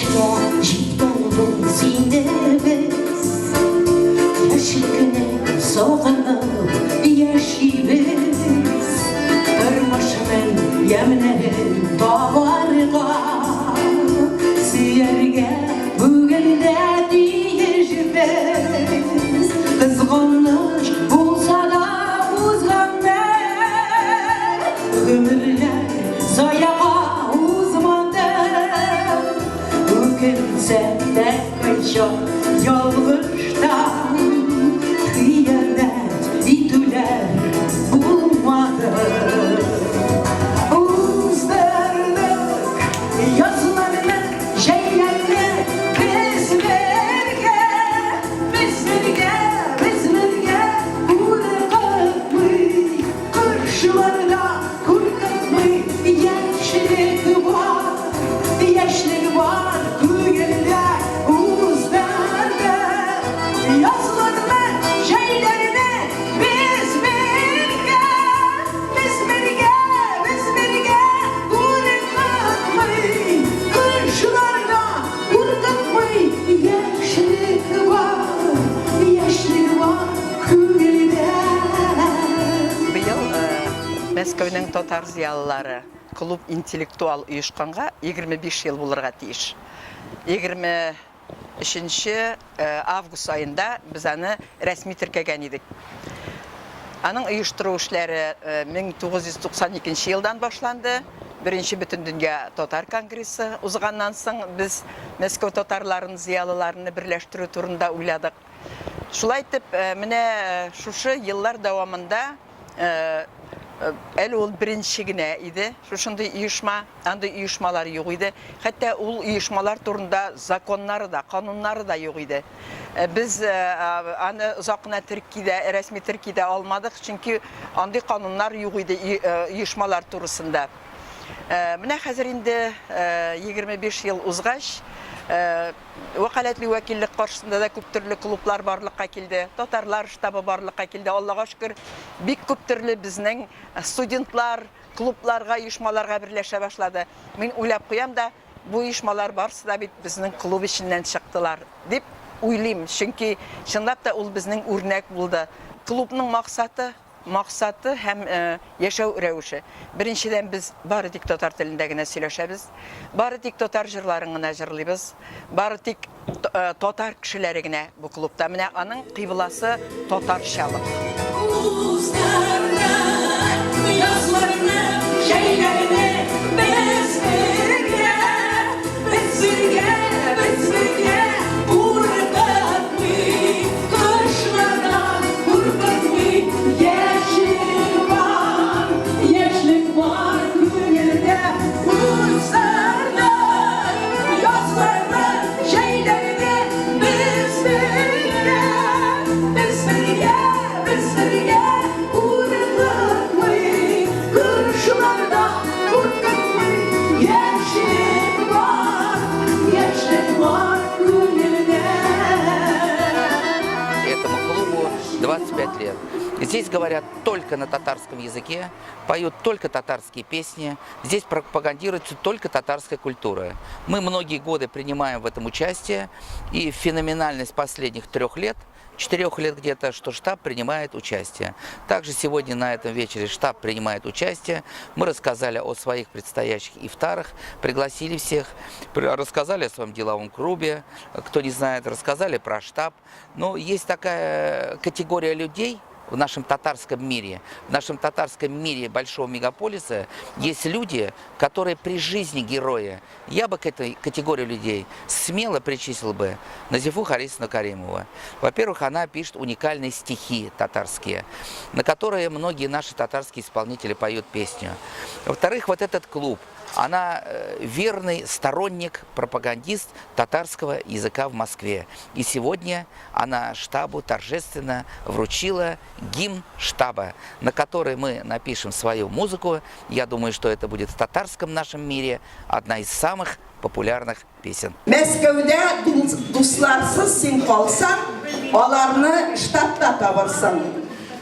Яшькә җиткәнбез инде без, Яшьлекне сагынып яшибез. Тормышның ямьнәрен табарга, Сөяргә бүген дә тиешбез. Кызганыч булса да узганнар, Гомерләр заяга узмады. Үкенсәм дә кайчак ялгыштан, Хыянәт итүләр булмады. Уздырдык язларны, җәйләрне без бергә, без бергә, без бергә куркытмый кышларда куркытмый яшьлек бар. Яшьлек бар күңелдә уздырды Язларны, җәйләрне без бергә, без бергә, без бергә куркытмый Кышларда куркытмый яшьлек бар, яшьлек бар күңелдә. Быел Мәскәүнең татар зыялылары Клуб интеллектуал оешканга 25 ел булырга тиеш. 23 нче август аенда без аны рәсми теркәгән идек. Аның оештыру эшләре 1992 нче елдан башланды. Беренче Бөтендөнья татар конгрессы узганнан соң без Мәскәү татарларын, зыялыларны берләштерү турында уйладык. Шулай итеп, менә шушы еллар дәвамында Әле ул беренче генә иде, шушындый оешма, андый оешмалар юк иде. Хәтта ул оешмалар турында законнары да, кануннары да юк иде. Без аны озак кына терки дә, рәсми терки дә алмадык, чөнки андый кануннар юк иде оешмалар турысында. Менә хәзер инде 25 ел узгач, Вәкаләтле вәкиллек каршысында да күп төрле клублар барлыкка килде. Татарлар штабы барлыкка килде. Аллага шөкер, бик күп төрле безнең студентлар клубларга, оешмаларга берләшә башлады. Мин уйлап куям да, бу оешмалар барысы да бит безнең клуб эченнән чыктылар, дип уйлыйм. Чөнки чынлап та ул безнең үрнәк булды. Клубның максаты, максаты һәм яшәү рәвеше. Беренчедән, без бары тик татар телендә генә сөйләшәбез, бары тик татар җырларын гына җырлыйбыз, бары тик татар кешеләре генә бу клубта. Менә аның кыйбласы татарчалык. Язларны, җәйләрне без бергә, без бергә, без бергә куркытмый кышлардан куркытмый яшьлек бар, яшьлек бар күңелдә уздырдык язларны, җәйләрне без бергә, без бергә, без бергә куркытмый кышлардан куркытмый яшьлек бар, яшьлек бар күңелдә. Этому клубу 25 лет. Здесь говорят только на татарском языке, поют только татарские песни, здесь пропагандируется только татарская культура. Мы многие годы принимаем в этом участие, и феноменальность последних 3 лет, 4 лет где-то, что штаб принимает участие. Также сегодня на этом вечере штаб принимает участие. Мы рассказали о своих предстоящих ифтарах, пригласили всех, рассказали о своем деловом клубе, кто не знает, рассказали про штаб. Но есть такая категория людей в нашем татарском мире. В нашем татарском мире большого мегаполиса есть люди, которые при жизни герои. Я бы к этой категории людей смело причислил бы Назифу Харисовну Каримову. Во-первых, она пишет уникальные стихи татарские, на которые многие наши татарские исполнители поют песню. Во-вторых, вот этот клуб. Она верный сторонник, пропагандист татарского языка в Москве. И сегодня она штабу торжественно вручила гимн штаба, на который мы напишем свою музыку. Я думаю, что это будет в татарском нашем мире одна из самых популярных песен. Мәскәүдә дусларсыз син калсаң, аларны штабта табырсың.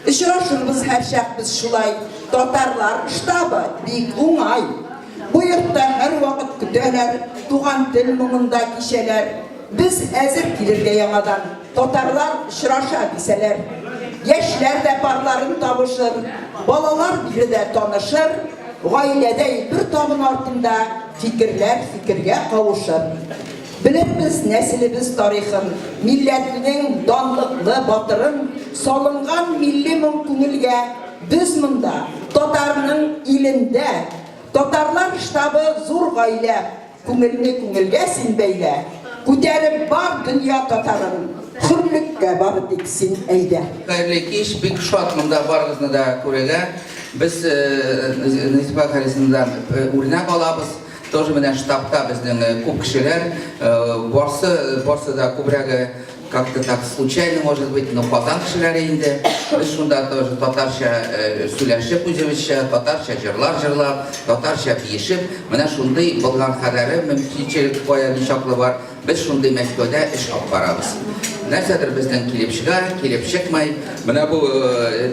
Очрашырбыз һәрчак без шулай. Татарлар штабы бик уңай. Бу йортта һәрвакыт көтә. Көтәләр туган тел моңында кичәләр. Без әзер килергә яңадан, Татарлар очраша, дисәләр. Яшьләр дә парларын табышыр, Балалар биредә танышыр, Гаиләдәй бер табын артында Фикерләр фикергә кавышыр. Белербез нәселебез тарихын, Милләтнең данлыклы батырын, Салынган милли моң күңелгә, Без монда, татарның илендә. Татарлар штабы зур гаилә, Күңелне күңелгә син бәйлә, Күтәреп бар дөнья татарын, Хөрлеккә бары тик син әйдә. Хәерле кич, бик шат монда барыгызны да күрергә. Без Нәзифә Харисовнадан үрнәк алабыз. Тоже менә штабта безнең күп кешеләр, барсы, барсы да күбрәге как-то так случайно, может быть, но Казан кешеләре инде. Без шунда тоже татарча сөйләшеп үзебезчә, татарча җырлар җырлап, татарча биешеп, менә шундый булган хәләре мөмкинчелек кая ничаклы бар. Без шундый Мәскәүдә эш алып барабыз. Нәрсәдер безнең килеп чыга, килеп чыкмый. Менә бу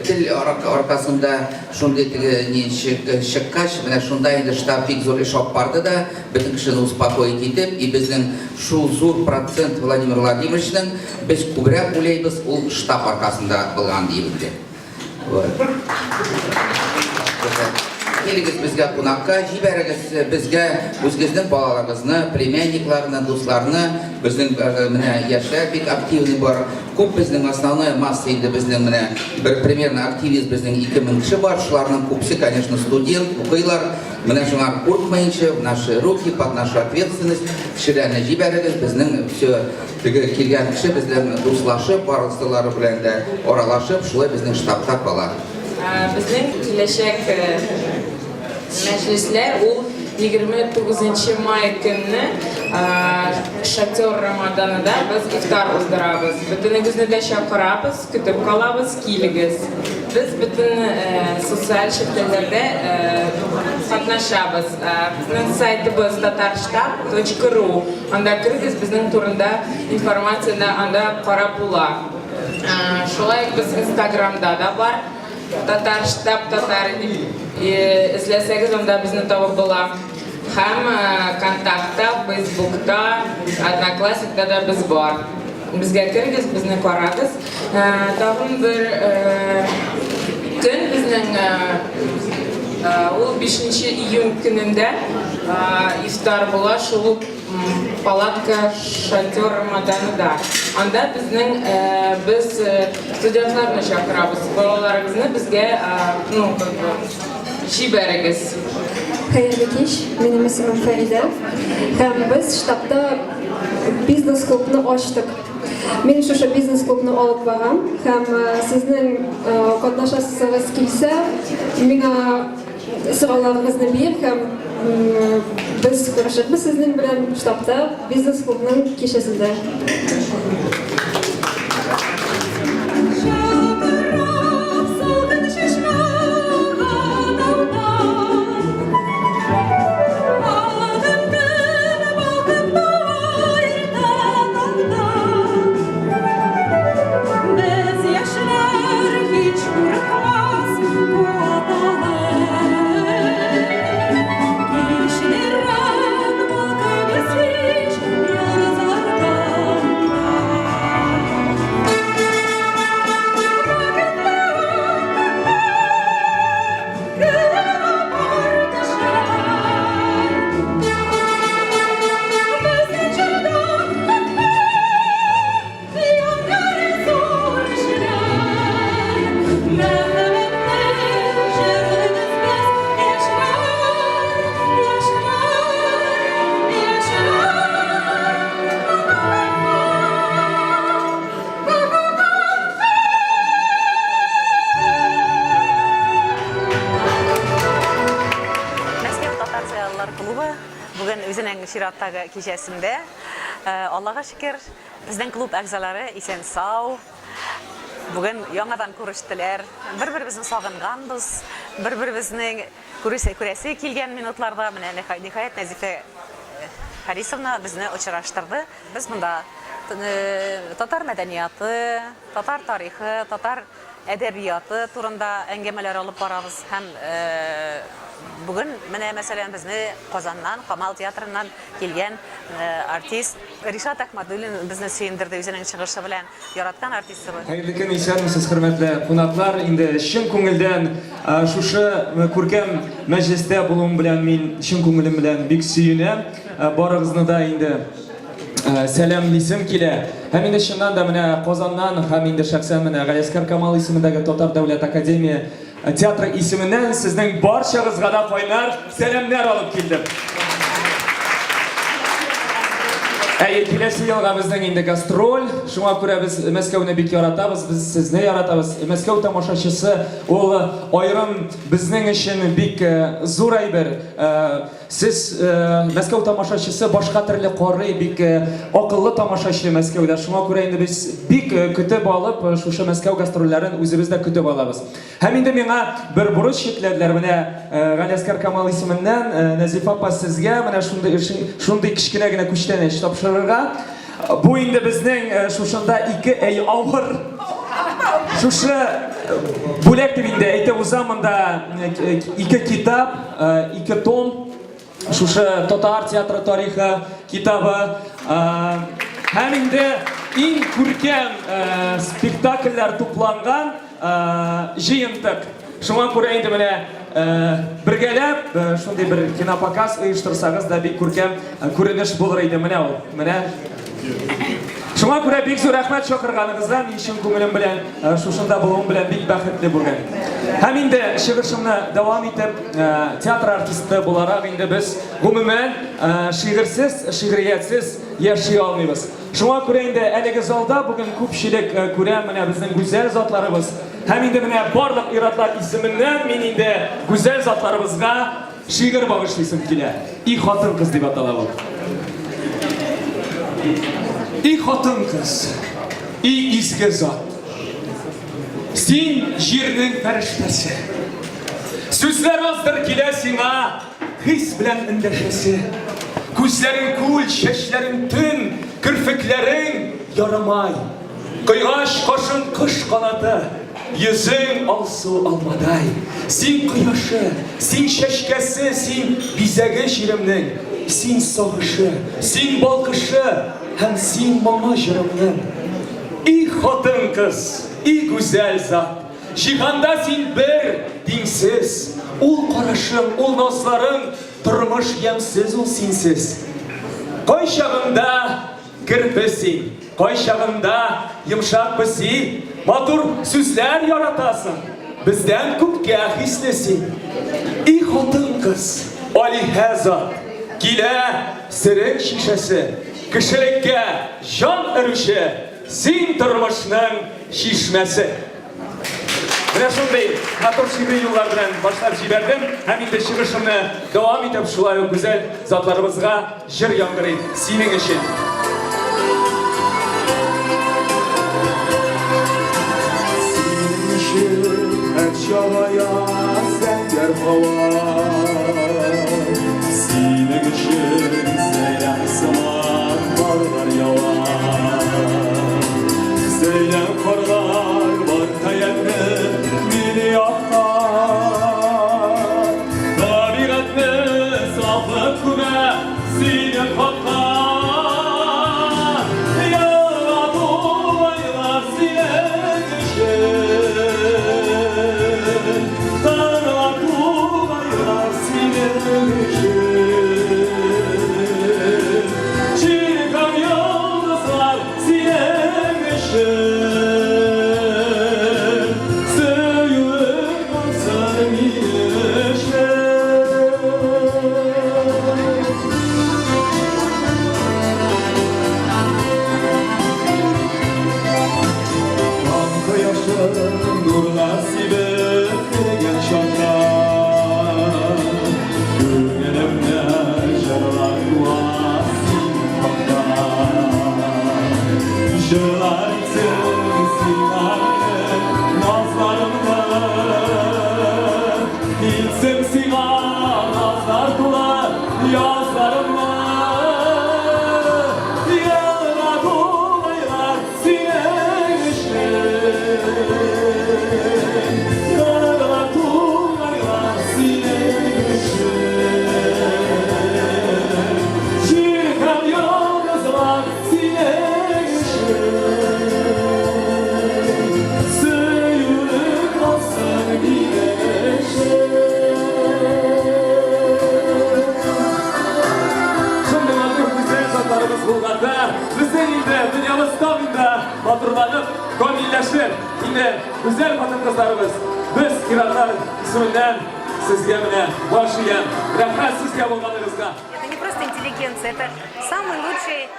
тел аркасында шундый теге ни чыккач, менә шунда инде штаб бик зур эш алып барды да, бөтен кешене успокоить итеп, и безнең шул зур процент Владимир Владимировичның без күбрәк уйлыйбыз, ул штаб аркасында булган диеп инде. Вот. Килегез безгә кунакка, җибәрегез безгә үзегезнең балаларыгызны, племянникларны, дусларны. Безнең менә яшьләр бик активный бар. Күп безнең основная масса инде безнең менә бер примерно активист безнең 2000 кеше бар. Шуларның күбесе, конечно, студент, укыйлар. Менә шуңа куркмаенча, в наши руки, под нашу ответственность кешеләрне җибәрегез. Безнең все Теге килгән кеше бездән дуслашып, барысылары белән дә аралашып, шулай безнең штабта кала. Безнең киләчәк мәҗлесләр ул 29 май көнне Шатер Рамаданында без ифтар уздырабыз. Бөтенегезне дә чакырабыз, көтеп калабыз, килегез. Без бөтен социаль челтәрләрдә катнашабыз. Безнең сайтыбыз tatarshtab.ru. Анда керегез, безнең турында информацияне анда карап була. Шулай ук без Инстаграмда да бар. Татарштаб татар дип эзләсәгез, анда безне табып була. Һәм Контактта, Фейсбукта, Одноклассникта да без бар. Безгә керегез, безне карагыз. Тагын бер көн безнең ул 5 июнь көнендә ифтар була, шул ук палатка шатер Рамаданыда. Анда безнең без студентларны чакырабыз. Балаларыгызны безгә, ну, как бы, җибәрегез. Хәерле кич, минем исемем Фәридә. Һәм без штабта бизнес-клубны ачтык. Мин шушы бизнес-клубны алып барам һәм сезнең катнашасыгыз килсә, миңа сорауларыгызны бир һәм без күрешербез сезнең белән штабта бизнес-клубның кичәсендә. Мәскәү татар зыялылар клубы бүген үзенең чираттагы кичәсендә. Аллага шөкер, безнең клуб әгъзалары исән-сау. Бүген яңадан күрештеләр. Бер-беребезне сагынганбыз, бер-беребезнең күресе, күрәсе килгән минутларда менә ниһаять Нәзифә Харисовна безне очраштырды. Без монда татар мәдәнияты, татар тарихы, татар әдәбияты турында әңгәмәләр алып барабыз һәм Бүген менә, мәсәлән, безне Казаннан, Камал театрыннан килгән артист Ришат Әхмәдуллин безне сөендерде үзенең чыгышы белән. Яраткан артистыбыз. Хәерле көн, исәнмесез, хөрмәтле кунаклар. Инде чын күңелдән шушы күркәм мәҗлестә булуым белән мин чын күңелем белән бик сөенәм. Барыгызны да инде сәламлисем килә. Һәм инде чыннан да менә Казаннан һәм инде шәхсән менә Галиәсгар Камал исемендәге Татар дәүләт академия Театры исеменнән сезнең барчагызга да кайнар сәламнәр алып килдем. Әйе, киләсе елга безнең инде гастроль. Шуңа күрә без Мәскәүне бик яратабыз, без сезне яратабыз. Мәскәү тамашачысы ул аерым безнең өчен бик э, зур әйбер. Э, сез э, Мәскәү тамашачысы башка төрле карый, бик акыллы тамашачы Мәскәүдә. Шуңа күрә инде без бик көтеп алып, шушы Мәскәү гастрольләрен үзебез дә көтеп алабыз. Һәм инде миңа бер бурыч йөкләделәр. Менә Галиәсгар Камал исеменнән Нәзифә апа сезгә менә шундый шундый кечкенә генә күчтәнәч тапшырырга. Бу инде безнең шушында ике әй авыр. Шушы бүләк дип инде әйтеп узам, монда ике китап, ике том. Шушы татар театры тарихы китабы һәм инде иң күркәм спектакльләр тупланган җыентык. Шуңа күрә инде менә бергәләп шундый бер кинопоказ оештырсагыз да бик күркәм күренеш булыр иде. Менә ул, менә. Шуңа күрә бик зур рәхмәт чакырганыгызга, мин чын күңелем белән шушында булуым белән бик бәхетле бүген. Һәм инде чыгышымны дәвам итеп, театр артисты буларак инде без гомумән шигырьсез, шигъриятсез яши алмыйбыз. Шуңа күрә инде әлеге залда бүген күпчелек күрәм менә безнең гүзәл затларыбыз. Һәм инде менә барлык ир-атлар исеменнән мин инде гүзәл затларыбызга Шигырь багышлыйсым килә. И хатын-кыз дип атала бу. И хатын-кыз, и изге зат. Син җирнең фәрештәсе. Сүзләр аздыр килә сиңа, хис белән эндәшәсе. Күзләрең күл, чәчләрең төн, керфекләрең ярымай. Койгач кашың кош канаты, Йөзең алсу алмадай. Син кояшы, син чәчкәсе, Син бизәге җиремнең. Син сагышы, син балкышы Һәм син моңы җырымның. И хатын-кыз, и гүзәл зат, Җиһанда син бер, тиңсез. Ул карашың, ул назларың, Тормыш ямьсез ул синсез. Кайчагында Керпе син, кайчагында йомшак песи, Матур сүзләр яратасың, бездән күпкә хисле син. И хатын-кыз, алиһә зат, килә серең чишәсе, Кешелеккә җан өрүче, син тормышның чишмәсе. Менә шундый матур шигъри юллар белән башлап җибәрдем һәм инде чыгышымны дәвам итеп, шулай ук гүзәл затларыбызга җыр яңгырый синең өчен. Синең өчен һәрчак аяз зәңгәр һава. Синең өчен сәйлән сыман карлар ява. Сәйлән карлар бар хәятне милли якка. Табигатьне сафлык күмә синең хакка. Елга тугайлар синең өчен. Кырлар тугайлар. Дөньябыз тагын да матурланып, камилләшер. Инде гүзәл хатын-кызларыбыз, без ир-атлар исеменнән сезгә менә баш иям. Рәхмәт сезгә булганыгызга. Это не просто интеллигенция, это самые лучшие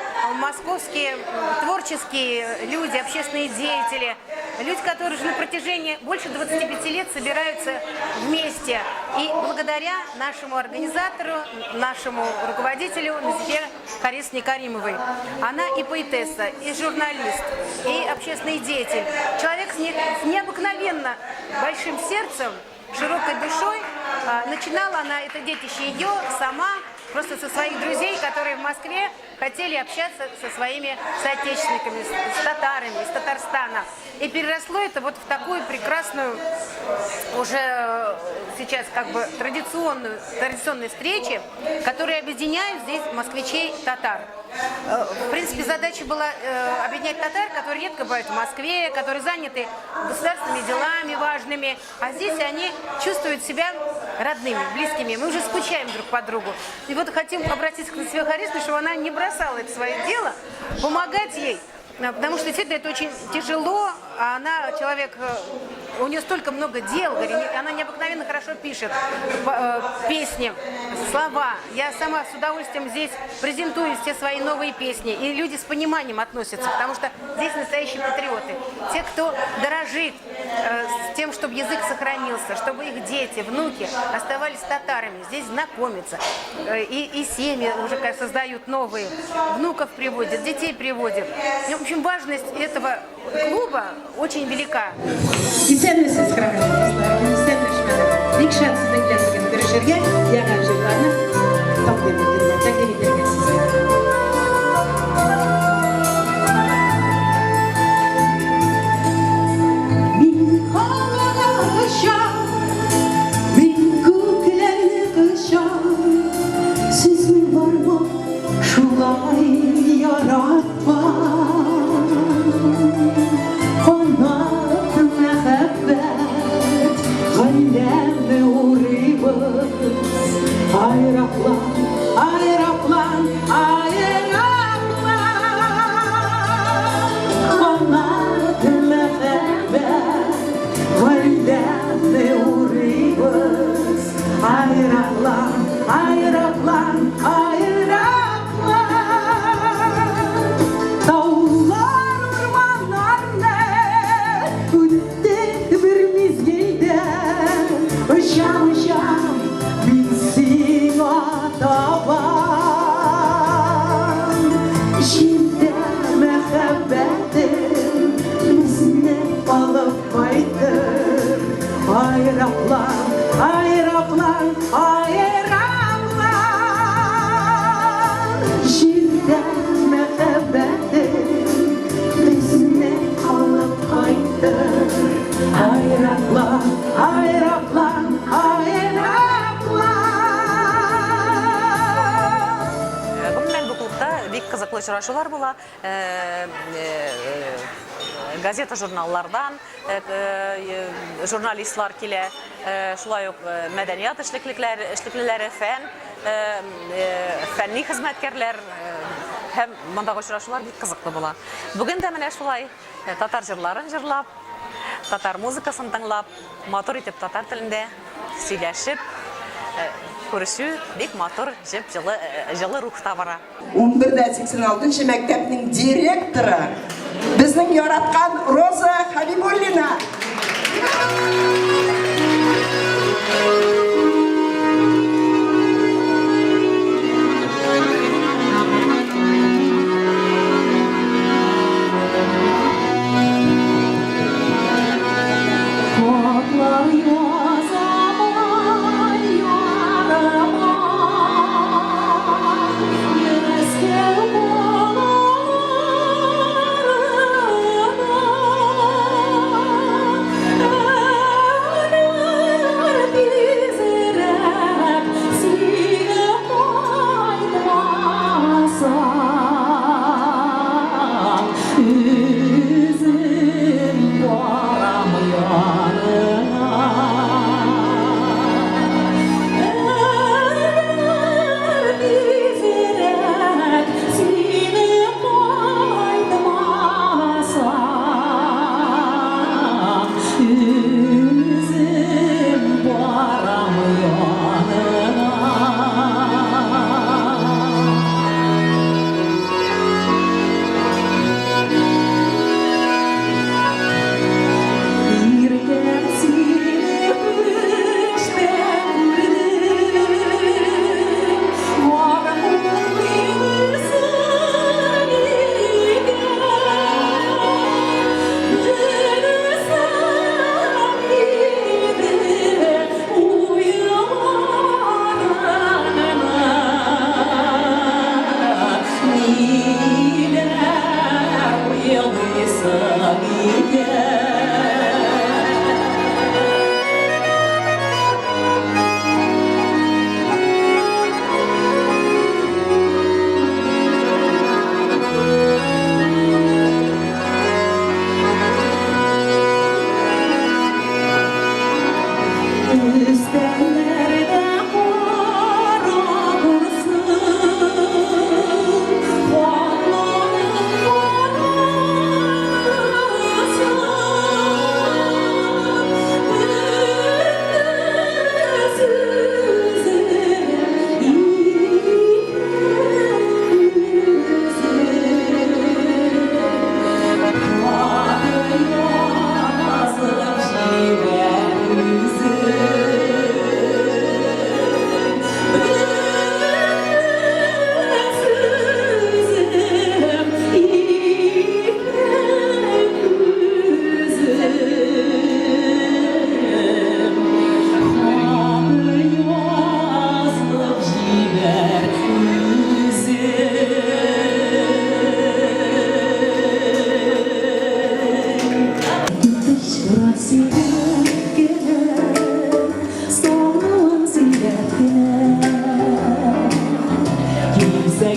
московские творческие люди, общественные деятели, люди, которые уже на протяжении больше 25 лет собираются вместе. И благодаря нашему организатору, нашему руководителю Назифе Харисовне Каримовой. Она и поэтесса, и журналист, и общественный деятель. Человек с необыкновенно большим сердцем, широкой душой. Начинала она это детище ее сама, просто со своих друзей, которые в Москве хотели общаться со своими соотечественниками, с татарами из Татарстана. И переросло это вот в такую прекрасную, уже сейчас как бы традиционные встречи, которые объединяют здесь москвичей татар. В принципе, задача была объединять татар, которые редко бывают в Москве, которые заняты государственными делами важными, а здесь они чувствуют себя родными, близкими. Мы уже скучаем друг по другу. И вот хотим обратиться к Назифе Харисовне, чтобы она не бросала это свое дело, помогать ей, потому что действительно это очень тяжело, а она человек, у нее столько много дел, она необыкновенно хорошо пишет песни, слова. Я сама с удовольствием здесь презентую все свои новые песни, и люди с пониманием относятся, потому что здесь настоящие патриоты, те, кто дорожит с тем, чтобы язык сохранился, чтобы их дети, внуки оставались татарами, здесь знакомятся, и семьи уже создают новые, внуков приводят, детей приводят. В общем, важность этого клуба очень велика. Исәнмесез, хөрмәтле дуслар, исәнмесез. Бик шат сезнең белән бүген күрешергә, яңа җырларны тәкъдим итәргә, тәкъдим итәргә сезгә. Мин һавага очам, мин күкләрне кочам, сүзем бармы шулай яратмам. Канат мәхәббәт галәмне урыйбыз. Аэроплан, аэроплан, аэроплан. Канат мәхәббәт галәмне урыйбыз. Аэроплан, аэроплан, аэроплан. Таулар, урманнарны үттек бер мизгелдә. Очам, очам, мин сиңа табан. Җилдә мәхәббәтем безне алып кайтыр. Аэроплан, аэроплан, аэроплан. Җилдә мәхәббәтем безне алып кайтыр. Аэроплан, аэроплан, аэроплан. Гомумән, бу клубта бик кызыклы очрашулар була. Газета, журналлардан журналистлар килә, шулай ук мәдәният эшлеклеләре, фән, фәнни хезмәткәрләр һәм мондагы очрашулар бик кызыклы була. Бүген дә менә шулай татар җырларын җырлап, татар музыкасын тыңлап, матур итеп татар телендә сөйләшеп, күрешү бик матур, җып-җылы, җылы рухта бара. 11 дә 86 мәктәпнең директоры, безнең яраткан Роза Хабибуллина. Хатлар язамын ярыма, Мәскәү калаларына.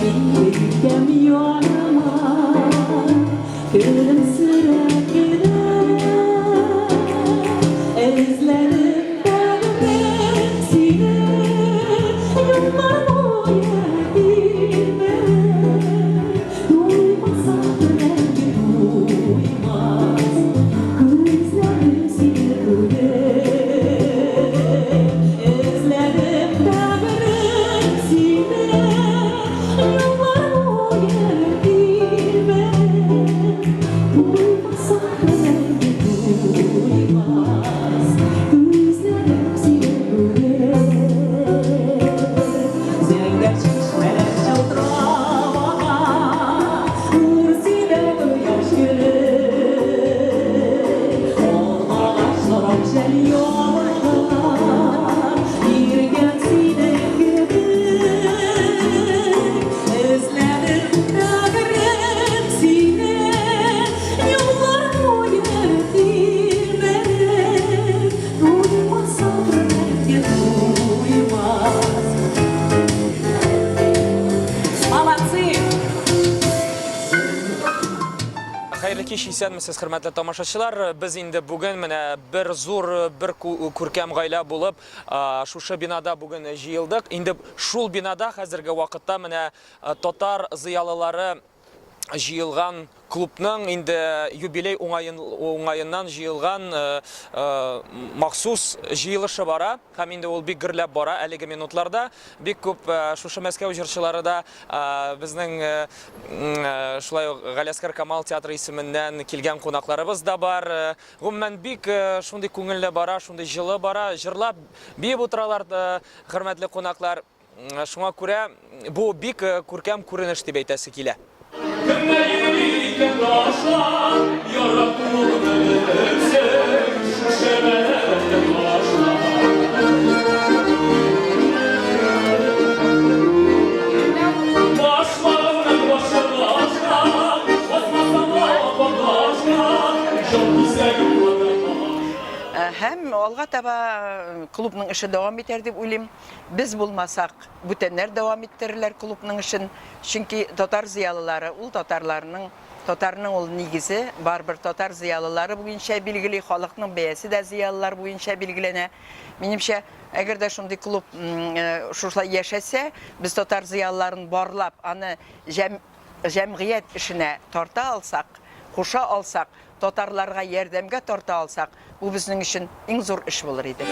Сине иркәм яныма, Көлемсерәп кенә. Эзләдем бәгърем сине, Юллар буе тилмереп. Туймасам да мәңге туймас, Күзләрем сине күреп. Эзләдем бәгърем сине, Юллар буе тилмереп. Туймасам да мәңге туймас, Күзләрем сине күреп. Зәңгәр чишмәләр чылтырап ага, Нур сибә кояш көлеп. Алмагачлар ак җәл ябынган, Иркәм синең кебек. Эзләдем бәгърем сине, Юллар буе тилмереп. Туймасам да мәңге туймас. Молодцы! Хәерле кич, исәнмесез, хөрмәтле тамашачылар. Без инде бүген менә бер зур, бер күркәм гаилә булып, шушы бинада бүген җыелдык. Инде шул бинада хәзерге вакытта менә татар зыялылары җыелган клубның инде юбилей уңаеннан җыелган махсус җыелышы бара һәм инде ул бик гөрләп бара әлеге минутларда. Бик күп шушы Мәскәү җырчылары да безнең шулай ук Галиәсгар Камал театры исеменнән килгән кунакларыбыз да бар. Гомумән, бик шундый күңелле бара, шундый җылы бара. Җырлап, биеп утыралар, хөрмәтле кунаклар. Шуңа күрә бу бик күркәм күренеш дип әйтәсе килә. Кемнәр йөри икән ташлап, яратуны белсең, шушы бәләкәй башлап. Башларының башы башка, басмасам апа башка, җан кисәгем булыр. Һәм алга таба клубның эше дәвам итәр дип уйлыйм. Без булмасак, бүтәннәр дәвам иттерерләр клубның эшен. Чөнки татар зыялылары ул татарларның, татарның ул нигезе, барыбер татар зыялылары буенча билгели, халыкның бәясе дә зыялылар буенча билгеләнә. Минемчә, әгәр дә шундый клуб шушылай яшәсә, без татар зыялыларын барлап, аны җәмгыять эшенә тарта алсак, куша алсак, татарларга ярдәмгә тарта алсак, бу безнең өчен иң зур эш булыр иде.